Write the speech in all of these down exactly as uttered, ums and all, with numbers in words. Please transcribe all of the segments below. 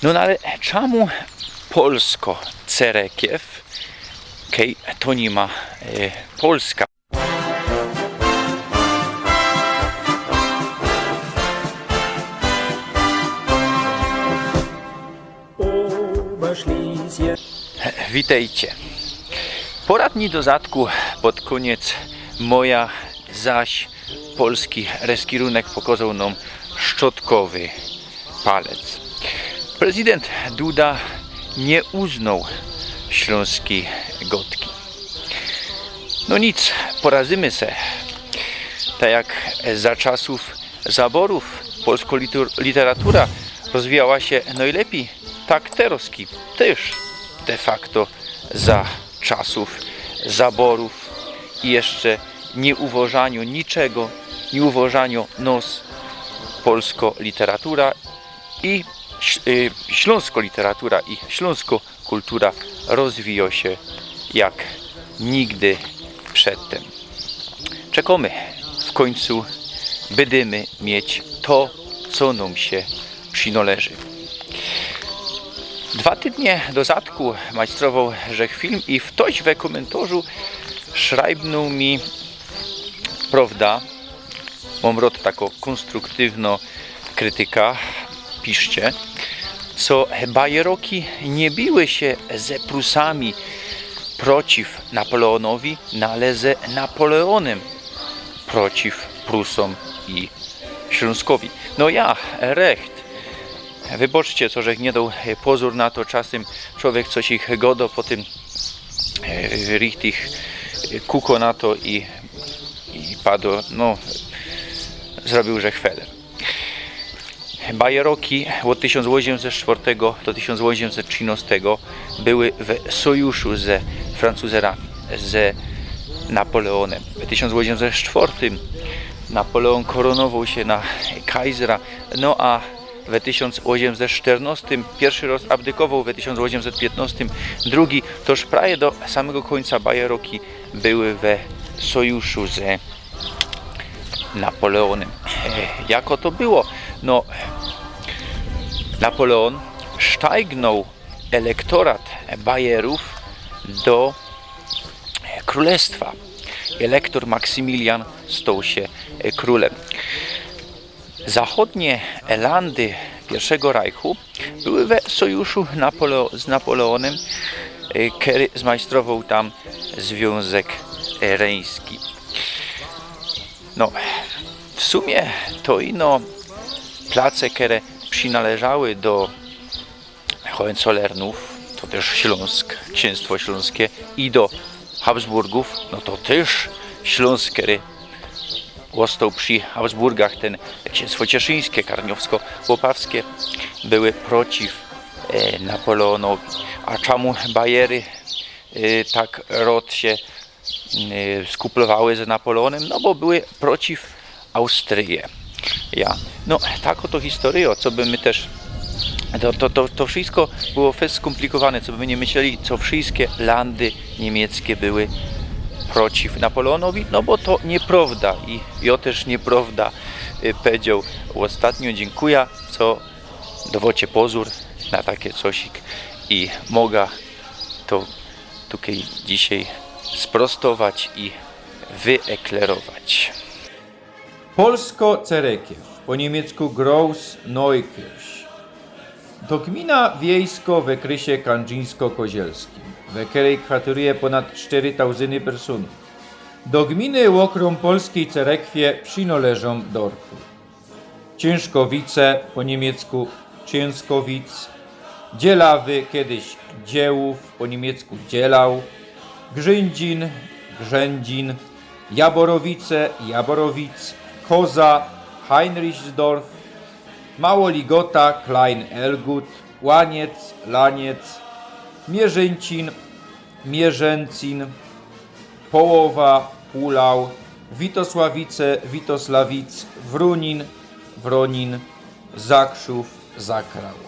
No, no ale czamu Polsko Cerekiew, kej to niy ma e, Polska? Witejcie. Pora dni do zadku pod kōniec moja zaś polski reskirunek pokozoł nōm szczotkowy palec. Prezydynt Duda niy uznoł ślōnskij godki. No nic, poradzymy se. Tak jak za czasōw zaborōw polsko litur- literatura rozwijała sie nojlepij, tak terozki tyż de facto za czasōw zaborōw i jeszcze niyuwożaniŏ niczego, niyuwożaniŏ nos, polsko literatura i ś- y, ślōnsko literatura i ślōnsko kultura rozwijŏ sie jak nigdy przedtem. Czekōmy, w kōńcu bydymy mieć to, co nōm sie przinoleży. Dwa tydnie do zadku majstrowoł żech film i ftoś we kōmyntorzu szrajbnōł mi, prowda, mōm rod tako kōnstruktywnŏ krytyka, piszcie, co bajeroki niy biły sie ze Prusami przeciw Napoleōnowi, no ale ze Napoleōnym przeciw Prusōm i Ślōnskowi. No ja, recht. Wybaczcie, co żech niy doł e, pozōr na to, czasym czowiek coś ich godo, potym e, richtig e, kuko na to i, i pado, no, zrobiōł żech feler. Bajeroki ôd tysiōnc ôziymset sztwŏrtego do tysiōnc ôziymset trzicōstego były w sojuszu ze Francuzerami, ze Napoleōnym. W tysiōnc ôziymset sztwŏrtym Napoleōn korōnowoł sie na kajzera, no a w tysiōnc ôziymset sztyrnŏstym piyrszy rŏz abdykowoł, w tysiōnc ôziymset piytnŏstym drugi, toż prawie do samego kōńca bajeroki były we sojuszu ze Napoleōnym. E, jako to było? No, Napoleōn sztajgnōł elektorat Bajerōw do krōlestwa. Elektor Maksymilian stoł sie e, krōlym. Zachodnie landy Piyrszego Rajchu były we sojuszu Napoleo- z Napoleōnym, e, kery zmajstrowoł tam Zwiōnzek Reński. No, w sumie to ino place, kere przinależały do Hohenzollernōw, to tyż Ślōnsk, Księstwo Ślōnskie, i do Habsburgōw, no to tyż Ślōnsk, kery ôstoł przi Habsburgach, tyn Księstwo Cieszyńskie, Karniowsko-Łopawskie były przeciw e, Napoleōnowi. A czamu Bajery e, tak rod sie e, skuplowały ze Napoleōnym? No bo były przeciw Austryje. Ja. No, tak ôto historyjŏ, co by my tyż to, to, to, to wszystko było fest skumplikowane, co by my niy myśleli, co wszystkie landy niymieckie były przeciw Napoleōnowi, no bo to niyprowda i jŏ tyż niyprowda e, powiedzioł ôstatnio. Dziynkuja, co dŏwŏcie pozōr na take cosik i moga to tukej dzisiej sprostować i wyeklerować. Polsko Cerekiew, po niymiecku Groß Neukirch, to gmina wiejsko w ôkrysie kandrzińsko-kozielskim, we kerej kwateryje pōnad sztyry tauzyny personōw. Do gminy ôkrōm Polskij Cerekwie przinŏleżōm dorpy Ciynszkowice, po niymiecku Czynszkowitz, Dzielawy, kejsik Dziełōw, po niymiecku Dzielau, Grzyndźin, Grzędzin, Jaborowice, Jaborowitz, Koza, Heinrichtsdorf, Mało Ligota, Klein Elgut, Łaniec, Laniec, Mierzyncin, Mierzęcin, Połowa, Pulau, Witosławice, Witosławic, Wrunin, Wronin, Zakrzōw, Zakrał.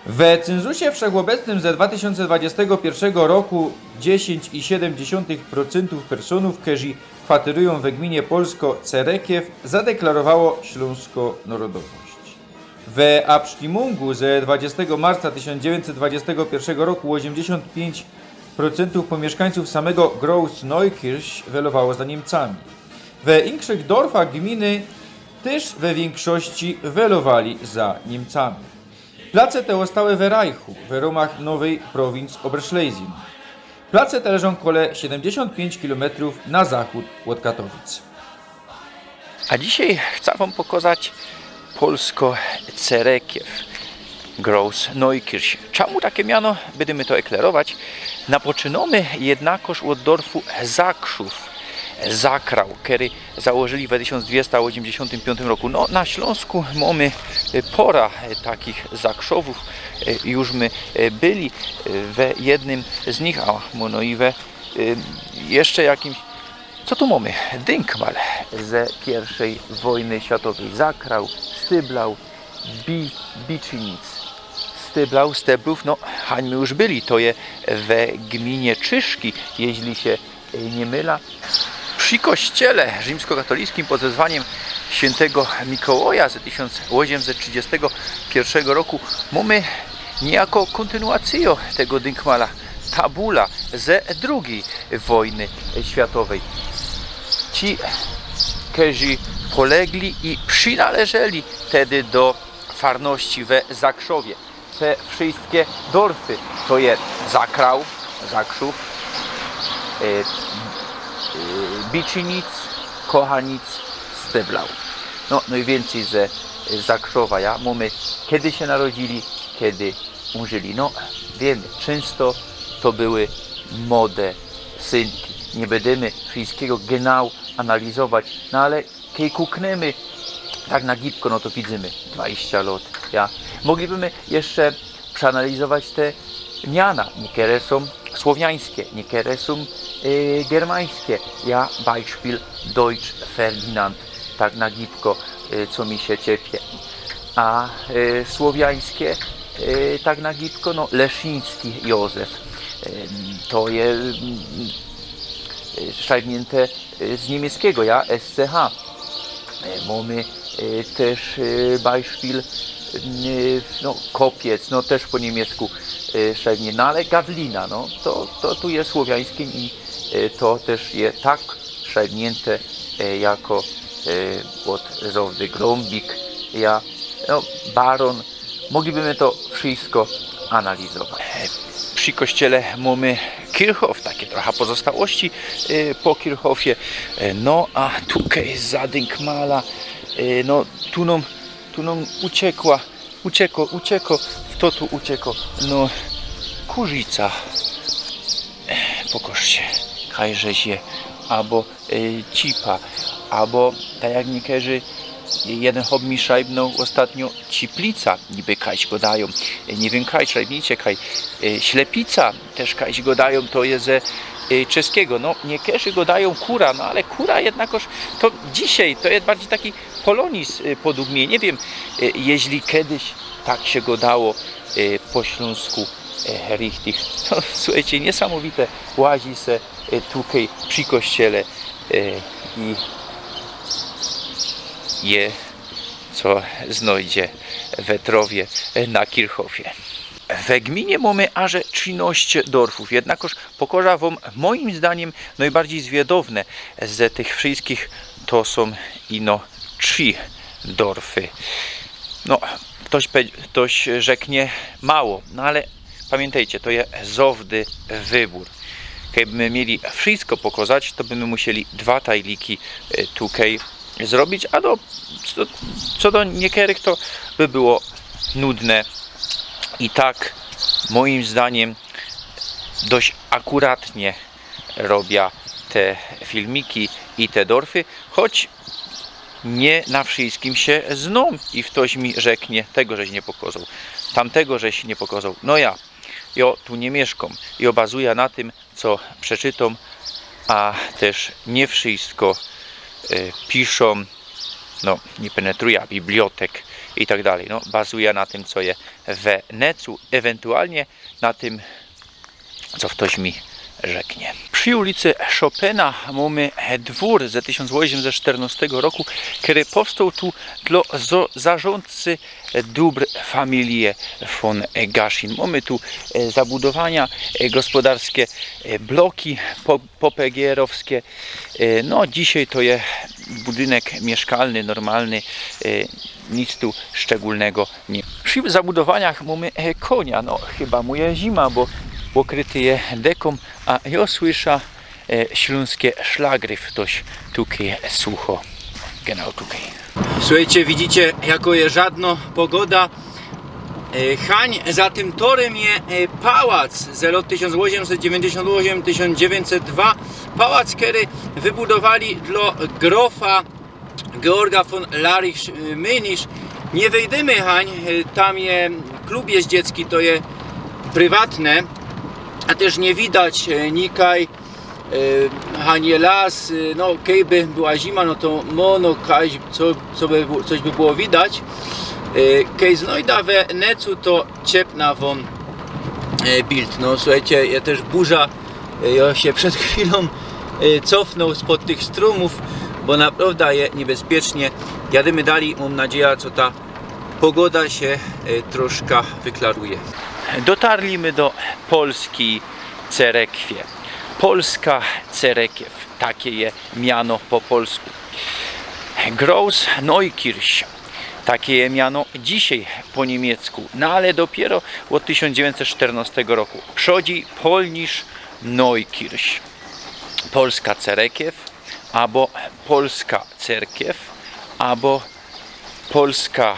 We cynzusie wszechobecnym ze dwa tysiōnce dwudziestego piyrszego roku dziesiyńć i siedym dziesiōntych procyntōw personōw, kerzy kwaterujōm we gminie Polsko Cerekiew, zadeklarowało ślōnsko narodowość. W We Abstimmungù ze dwudziestego marca tysiōnc dziewiyńćset dwudziestego piyrszego roku ôziymdziesiōnt piyńć procyntōw pōmiyszkańcōw samego Großneukirch welowało za Niymcami. We inkszych dorfach gminy tyż we wiynkszości welowali za Niymcami. Place te ôstały we Reichu, we rōmach nowyj prowincji Oberschlesien. Place te leżōm kole siedymdziesiōnt piyńć kilometrōw na zachōd ôd Katowic. A dzisiej chcã wōm pokŏzać polsko cerekiew Großneukirch. Czymu take miano? Bydymy to eklerować. Napoczynōmy jednakoż ôd dorfu Zakrzōw, Zakrał, kery założyli we tysiōnc dwiesta ôziymdziesiōntym piōntym roku. No, na Ślōnsku mōmy e, pora e, takich Zakrzōwōw. E, już my e, byli e, we jednym z nich, a no i we e, jeszcze jakimś. Co tu mōmy? Dynkmal ze piyrszej wojny światowyj. Zakrał, Styblau, Bi, Biczynic. Styblau, Steblōw, no, hań my już byli, to je we gminie Czyszki, jeźli sie e, niy mylã. Przi kościele rzimskokatolickym pod wezwaniym świyntego Mikołaja ze tysiōnc ôziymset trzidziestego piyrszego roku mōmy niyjako kōntynuacyjõ tego dynkmala, tabula ze drugij wojny światowyj. Ci, kerzy polegli i przinależyli tedy do farności we Zakrzowie. Te wszyjske dorfy to je Zakrał, Zakrzōw, e, e, Biczynic, Kochanic, Styblau. No, nojwiyncyj ze e, Zakrzowa, ja, mōmy, kedy sie narodzili, kedy umrzeli. No, wiym, czynsto to były mode synki. Niy bydymy wszyjskigo genau analizować, no ale kej kuknymy tak na gibko, no to widzymy dwadzieścia lot, ja. Moglibymy jeszcze przeanalizować te miana. Niykere sōm słowiańske, niykere sōm e, germańske. Ja, Beispiel Deutsch Ferdinand, tak na gibko, e, co mi sie ciepie. A e, słowiańske, e, tak na gibko, no, Leszyński Józef. E, to je mm, e, szajbniynte e, z niymieckigo, ja, S C H. E, mōmy e, tyż e, Beispiel, mm, e, no, kopiec, no, tyż po niymiecku e, szajbnie, no, ale gawlina, no, to, to tu je słowiańskim i e, to tyż je tak szajbniynte e, jako e, ôd Zowdy Grōmbik, ja, no, baron, Moglibymy to wszyjsko analizować. Przi kościele mōmy Kirchhof, take trocha pozostałości e, po Kirchhofie. E, no a tukej za dynkmala, e, no, tu nōm, tu nōm uciekła, uciekło, uciekło, fto tu uciekło? No, kurzica. E, pokożcie, kajże sie, abo e, cipa, abo tak jak niykerzy, jedyn chop mi szajbnōł ôstatnio ciplica, niby kajś godajōm, e, niy wiym, kaj, szajbnijcie kaj, e, ślepica, tyż kajś godajōm, to je ze e, czeskigo. No, niykerzy godajōm kura, no ale kura jednakoż to dzisiej, to je bardzij taki polonizm e, podug mie, niy wiym, e, jeźli kedyś tak sie godało e, po ślōnsku e, richtig. No, suchejcie, niysamowite, łazi se e, tukej przi kościele e, i je co znojdzie we trowie e, na Kirchhofie. We gminie mōmy aże trzinŏście dorfōw, jednakoż pokożã wōm moim zdaniym nojbardzij zwiadowne ze tych wszyjskich, to sōm ino trzi dorfy. No, ftoś, pe- ftoś rzeknie mało, no ale pamiyntejcie, to je Zowdy wybōr. Kejby my mieli wszyjsko pokozać, to by my musieli dwa tajliki e, tukej zrobić, a do, co, co do niykerych, to by było nudne. I tak moim zdaniym dość akuratnie robia te filmiki i te dorfy, choć niy na wszyjskim sie znōm i ftoś mi rzeknie, tego żeś niy pokozał, tamtego żeś niy pokozał. No ja, jo tu niy miyszkōm, jo bazujã na tym, co przeczytōm, a tyż niy wszyjsko e, piszōm, no, niy penetrujã bibliotek i tak dalej. No, bazujã na tym, co je we necu, ewentualnie na tym, co ftoś mi rzeknie. Przi ulicy Chopina mōmy dwōr ze tysiōnc ôziemset sztyrnostego roku, kery powstoł tu dlo zo-, zarządcy dōbr familije von Gaszin. Mōmy tu, e, zabudowania, e, gospodarskie, e, bloki po-, popegierowskie. E, no, dzisiej to je budynek mieszkalny, normalny, e, nic tu szczególnego niy. Przi zabudowaniach mōmy, e, konia, no, chyba mu je zima, bo pokryty je dekōm, a jo słysza, e, ślōnskie szlagry, ftoś tukej słucho. Genau tukej. Słuchejcie, widzicie, jako je żadno pogoda. E, hań za tym torym je, e, pałac ze lot tysiōnc ôziemset dziewiyńćdziesiōnt ôziym, tysiōnc dziewiyńćset dwa. Pałac, kery wybudowali dlo grofa Georga von Larich, e, Meynisch. Niy wejdymy hań, e, tam je klub jeździecki, to je prywatne, a tyż niy widać, e, nikaj, e, hań je las, e, no, kejby była zima, no to mono kaj, co, co by, było- coś by było widać. E, kej znojda we necu, to ciepna wōm, e, bild. No, słuchejcie, je tyż burza, e, jo sie przed chwilōm, e, cofnōł spod tych strōmōw, bo naprowda je niebezpiecznie. Jadymy dalij, mōm nadzieja, co ta pogoda sie, e, troszka wyklaruje. Dotarli my do polskij cerekwie. Polska cerekew, take je miano po polsku. Große Neukirche, take je miano dzisiej po niymiecku, no ale dopiyro ôd tysiōnc dziewiyńćset sztyrnostego roku. Przodzi Polnisch Neukirch. Polska cerekew, abo polska cerkiew, abo polska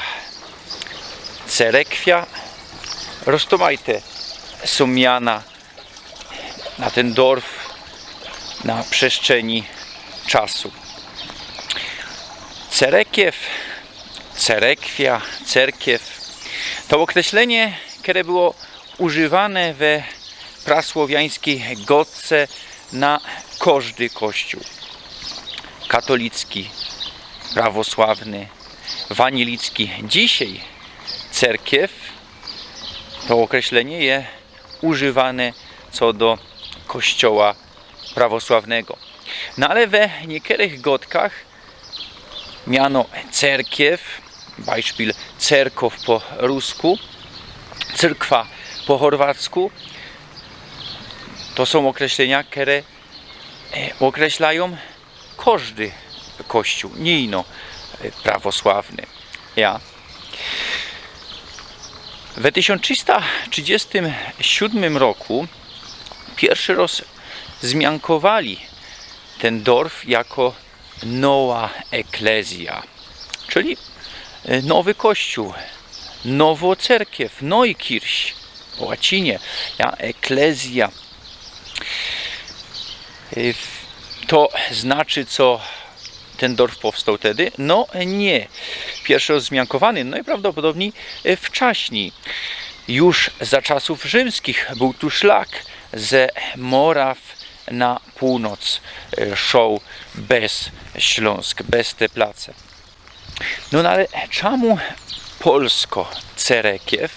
cerekwia. Roztōmajte sōm miana na tyn dorf na przestrzeni czasu. Cerekiew, cerekwia, cerkiew to ôkreślenie, kere było używane we prasłowiańskij gŏdce na kożdy kościōł. Katolicki, prawosławny, wanielicki. Dzisiej cerkiew, to ôkreślenie je używane co do kościoła prawosławnego. No ale we niykerych gŏdkach miano cerkiew, Beispiel cerkow po rusku, cyrkwa po chorwacku, to sōm ôkreślenia, kere, e, ôkreślajōm kożdy kościōł, niy ino, e, prawosławny. Ja. We tysiōnc trzysta trzidziestym siōdmym roku piyrszy roz zmiankowali tyn dorf jako nowa eklezja, czyli, e, nowy kościōł, nowŏ cerkiew, Neukirch po łacinie, ja, eklezja. E, w-, to znaczy, co tyn dorf powstoł tedy? No, niy. Piyrszy roz zmiankowany, no i prawdopodobnij, e, wczaśnij. Już za czasōw rzymskich bōł tu szlak ze Moraw na pōłnoc, e, szoł bez Ślōnsk, bez te place. No, no ale czamu polsko cerekiew,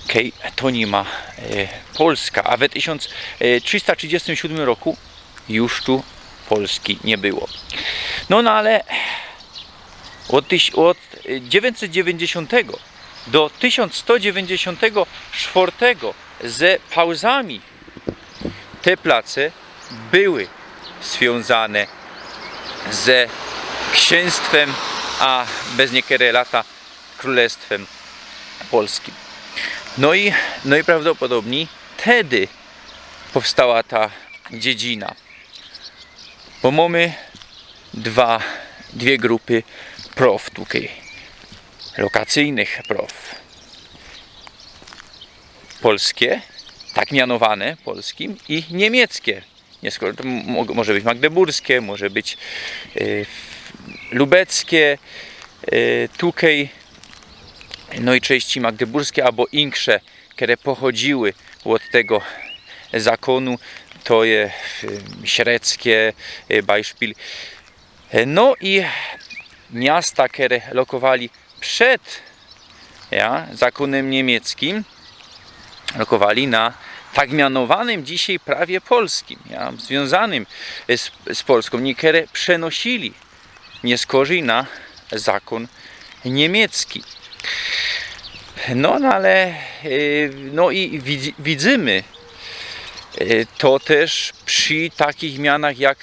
kej to niy ma, e, Polska, a we tysiōnc trzysta trzidziestym siōdmym roku już tu Polski niy było. No, no ale ôd tyś-, ôd, e, dziewiyńćset dziewiyńćdziesiōntego do tysiōnc sto dziewiyńćdziesiōntego sztwŏrtego ze pauzami te place były zwiōnzane ze ksiynstwym, a bez niykere lata krōlestwym polskim. No i, no i prawdopodobnij tedy powstała ta dziedzina. Bo mōmy dwa, dwie grupy prow tukej, lokacyjnych prow. Polskie, tak mianowane polskim, i niymieckie. Niy, skoro to mo-, może być magdeburskie, może być, e, lubeckie, e, tukej, no i czynści magdeburskie abo insze, kere pochodziły ôd tego zakōnu, to je, e, średzkie, e, Beispiel. E, no i miasta, kere lokowali przed, ja, zakōnym niymieckim, lokowali na tak mianowanym dzisiej prawie polskim, ja, zwiōnzanym z, z Polskōm, niykere przenosili niy skorzyj na zakōn niymiecki. No, no ale, e, no i widz-, widzymy, e, to tyż przi takich mianach jak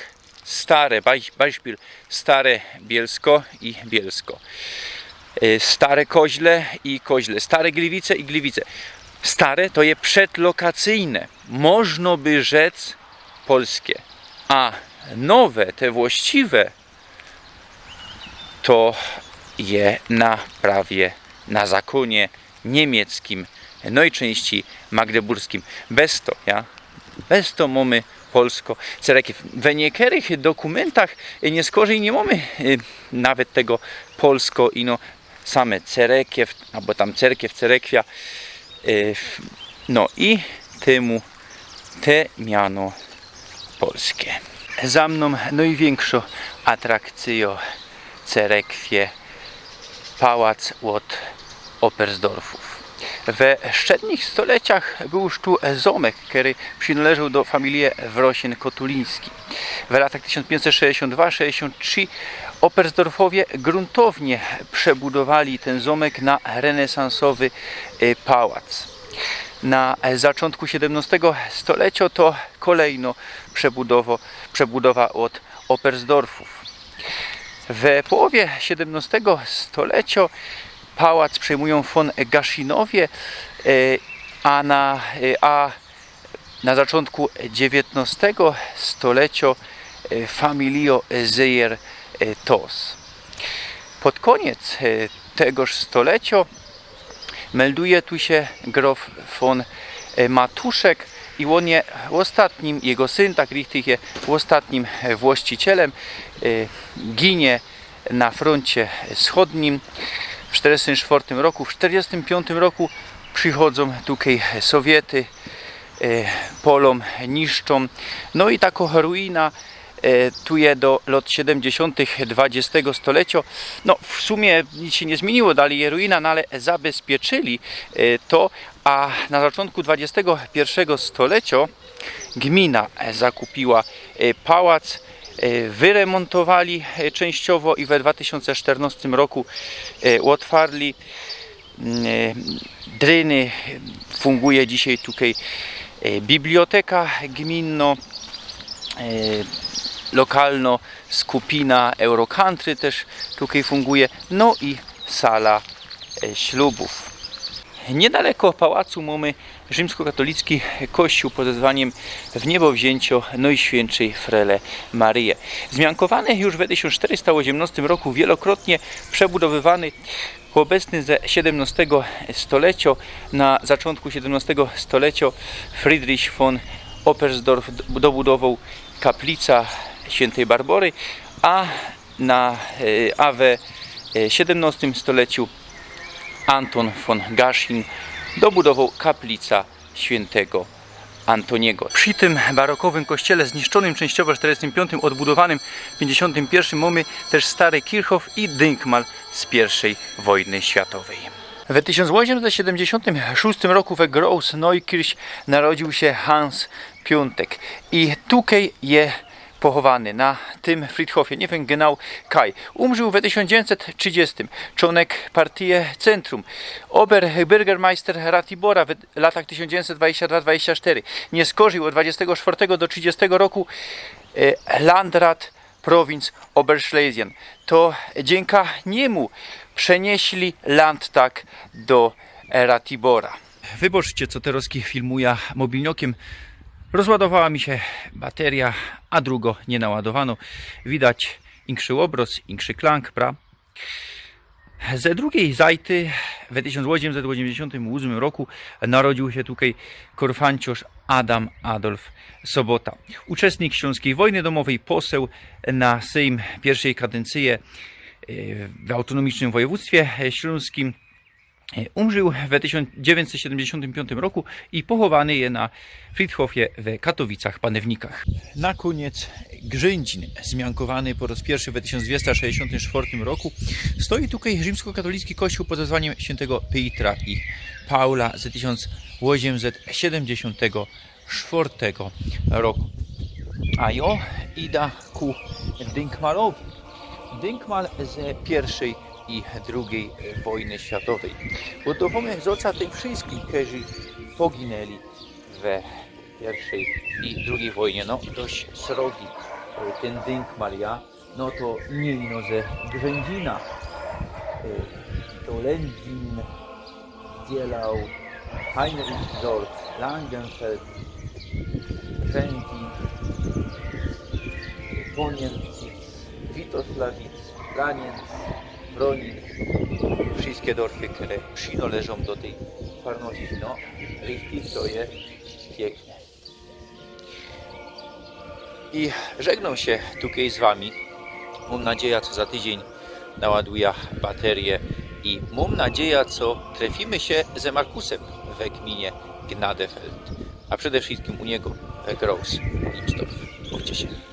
Stare, baj-, bajszpil, Stare Bielsko i Bielsko. E, Stare Koźle i Koźle. Stare Gliwice i Gliwice. Stare to je przedlokacyjne. Można by rzec polskie. A nowe, te właściwe, to je na prawie, na zakōnie niymieckim, nojczyńścij magdeburskim. Bez to, ja, bez to mōmy polsko cerekiew. We niykerych dokōmyntach, e, niy skorzyj niy mōmy, e, nawet tego polsko, ino same cerekiew, abo tam cerkiew, cerekwiã. E, no i tymu te miano polskie. Za mnōm nojwiynkszŏ atrakcyjŏ cerekwie, pałac ôd Opersdorfōw. We strzednich stoleciach bōł już tu zōmek, kery przinŏleżoł do familije Wrosien-Kotuliński. W latach tysiōnc pięćset sześćdziesiąt dwa sześćdziesiąt trzy Opersdorfowie gruntownie przebudowali tyn zōmek na renesansowy, e, pałac. Na, e, zaczōntku siedymnostego stoleciŏ to kolejnŏ przebudowo-, przebudowa ôd Opersdorfōw. We połowie siedymnostego stoleciŏ pałac przejmujōm von Gaszinowie, e, a na, e, a na zaczōntku dziewiyntostego stoleciŏ, e, familijŏ Zeyer, e, Tos. Pod kōniec, e, tegoż stoleciŏ melduje tu sie grof von, e, Matuszek i ôn je ôstatnim, jego syn, tak richtig, je ôstatnim, e, właścicielym, e, ginie na frōncie wschodnim w sztyrdziestym sztyrtym roku. W sztyrdziestym piōntym roku przichodzōm tukej Sowiety, e, polōm niszczōm. No i takŏ ruina, e, tu je do lŏt siedymdziesiōntych dwudziestego stoleciŏ. No, w sumie nic sie niy zmiyniło, dalij je ruina, no ale zabezpieczyli, e, to, a na zaczōntku dwudziestego piyrszego stoleciŏ gmina, e, zakupiła, e, pałac, e, wyremōntowali, e, czynściowo i we dwa tysiōnce sztyrnostym roku, e, ôtwarli. Mm, e, dryny, funguje dzisiej tukej, e, biblioteka gminnŏ, e, lokalnŏ skupina Eurocountry tyż tukej funguje, no i sala, e, ślubōw. Niydaleko pałacu mōmy rzimskokatolicki kościōł pod wezwaniym Wniebowziyncio Nojświyntszyj Frele Maryje. Zmiankowany już we tysiōnc sztyrysta ôziymnostym roku, wielokrotnie przebudowywany, ôbecny ze siedymnostego stoleciŏ. Na zaczōntku siedymnostego stoleciŏ Friedrich von Opersdorf d-, dobudowoł kaplica świyntej Barbory, a na, e, a we, e, siedymnostym stoleciu Anton von Gaszin dobudowoł kaplica świyntego Antoniego. Przi tym barokowym kościele, zniszczonym czynściowo w sztyrdziestym piōntym, ôdbudowanym w piyńćdziesiōntym piyrszym, mōmy tyż stary Kirchhof i dynkmal z piyrszej wojny światowej. We tysiōnc ôziymset siedymdziesiōntym szōstym roku we Groß Neukirch narodził sie Hans Piōntek i tukej je pochowany na tym Friedhofie, niy wiym genau kaj. Umrził we tysiōnc dziewiyńćset trzidziestym, czōnek partyje Centrum, Oberbürgermeister Ratibora w latach tysiōnc dziewiyńćset dwadzieścia dwa dwadzieścia sztyry. Niy skorził ôd dwudziestego sztwŏrtego do trzidziestego roku, e, Landrat prowinc Oberschlesien. To dziynka niymu przenieśli Landtag do Ratibora. Wybaczcie, co terŏz filmujã mobilniokym. Rozładowała mi sie bateryjŏ, a drugŏ niy naładowano. Widać inszy ôbrŏz, inszy klank, pra? Ze drugij zajty we tysiōnc ôziymset ôziymdziesiōntym ôsmym roku narodził sie tukej korfanciŏrz Adam Adolf Sobota. Uczestnik Ślōnskij Wojny Domowyj, poseł na Sejm piyrszej kadencyje, e, w autonomicznym wojewōdztwie, e, ślōnskim. E, umrzōł we tysiōnc dziewiyńćset siedymdziesiōntym piōntym roku i pochowany je na Friedhofie we Katowicach-Panewnikach. Na kōniec Grzyndźin, zmiankowany po roz piyrszy we tysiōnc dwiyście sześćdziesiōntym sztwŏrtym roku, stoi tukej rzimskokatolicki kościōł pod wezwaniym świyntego Pejtra i Paula z tysiōnc ôziymset siedymdziesiōntego sztwŏrtego roku. A jo ida ku dynkmalowi. Dynkmal ze piyrszej i drugij wojny światowej. Bo to pōmnijōm, że za tym wszyjskim, kerzy poginyli we piyrszej i drugij wojnie. No, dość srogi, e, tyn dynkmal, ja. No to niy ino ze Grzyndźina. E, to Lenzin, Zielau, Heinrichsdorf, Langenfeld, Rzęgi, Poniemcic, Witoslawic, Lanienc, Wronin. Wszyjske dorfy, kere przinŏleżōm do tyj farności. No, richtig to je piykne. I żegnōm sie tukej z wami. Mōm nadzieja, co za tydziyń naładuja baterie i mōm nadzieja, co trefimy sie ze Markusym we gminie Gnadefeld, a przede wszyjskim u niego we Groß Niepsdorf. Bawcie sie.